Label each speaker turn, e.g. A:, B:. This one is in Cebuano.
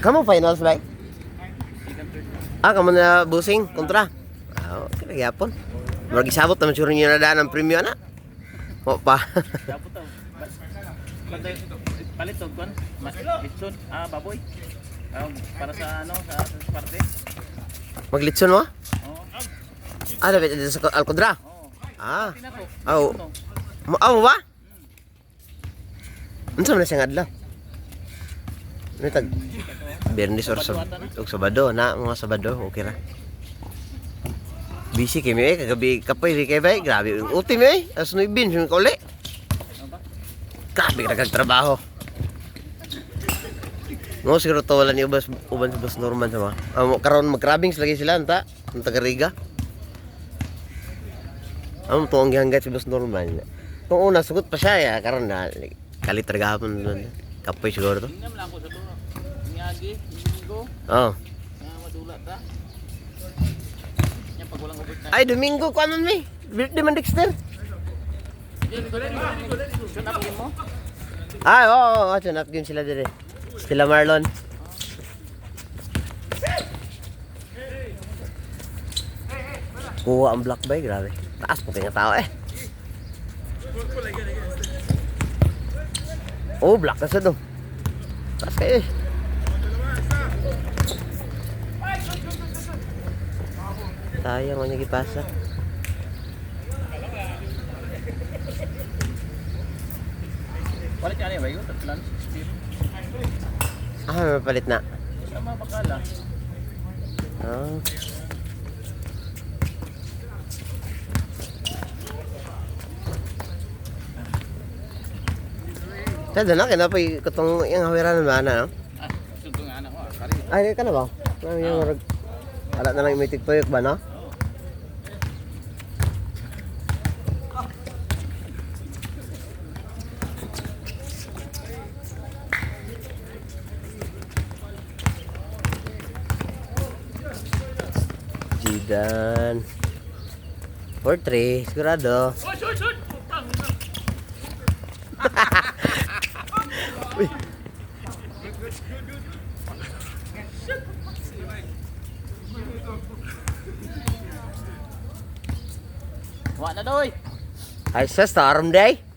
A: Kamu finals ba? Ah, kamu na busing kontra. Ah, okay lagi yapon. Murag gisabot naman siguro niyo na daan ang premyo ana. Mo pa.
B: Dapat to. Palit og kon. Litson, ah, baboy. Ah, para sa ano, sa parte.
A: Maglitson mo?
B: Oo.
A: Ah, dapat dito sa Alcodra.
B: Oo.
A: Ah.
B: Pinako.
A: Aw.
B: Ano?
A: Mo aw ba? Unsa man na siyang adlaw? Ano tag Biyernes or sab og Sabado na mga Sabado okay ra. Busy kay mi eh kagabi kapoy ri kay bay grabe yung uti mi eh as 9 yung kauli.
B: Ano ba?
A: Grabe ka trabaho. No, siguro to wala ni ubas uban sa Boss Norman sa mga. Amo karon magkrabings lagi sila anta, ang taga Riga. Amo to ang gihanggat si Boss Norman. Kung una sugot pa siya ya karon na kalit ra gahapon doon. Kapoy siguro to.
B: Tingnan lang ako sa to. Ngagi, Domingo,
A: Oh.
B: nga madula ta. Nya pag walang overtime.
A: Ay, Domingo ko man mi. Birthday man Dexter.
B: Shoot up game mo?
A: Ay, oo, oo, oh, oh, up game sila dire. Sila Marlon. Kuha ang black bay, grabe. Taas po kaya tao eh. Oh, black na sa do. Taas kayo eh. Sayang, ano gipasa.
B: Wala kaya ba yun? Tatlan, 60.
A: Ah, may palit na.
B: Sa mga bakala.
A: Ah. Sada na, kinapay katong yung hawiran ba na, no?
B: Ah, suto nga anak ko. Ah, kari.
A: Ay, di ka na ba? Ano yung wala na lang may tuyok ba, no? Jidan. 4-3, sigurado. Uy.
B: Wa na doy.
A: Ay, sa storm day.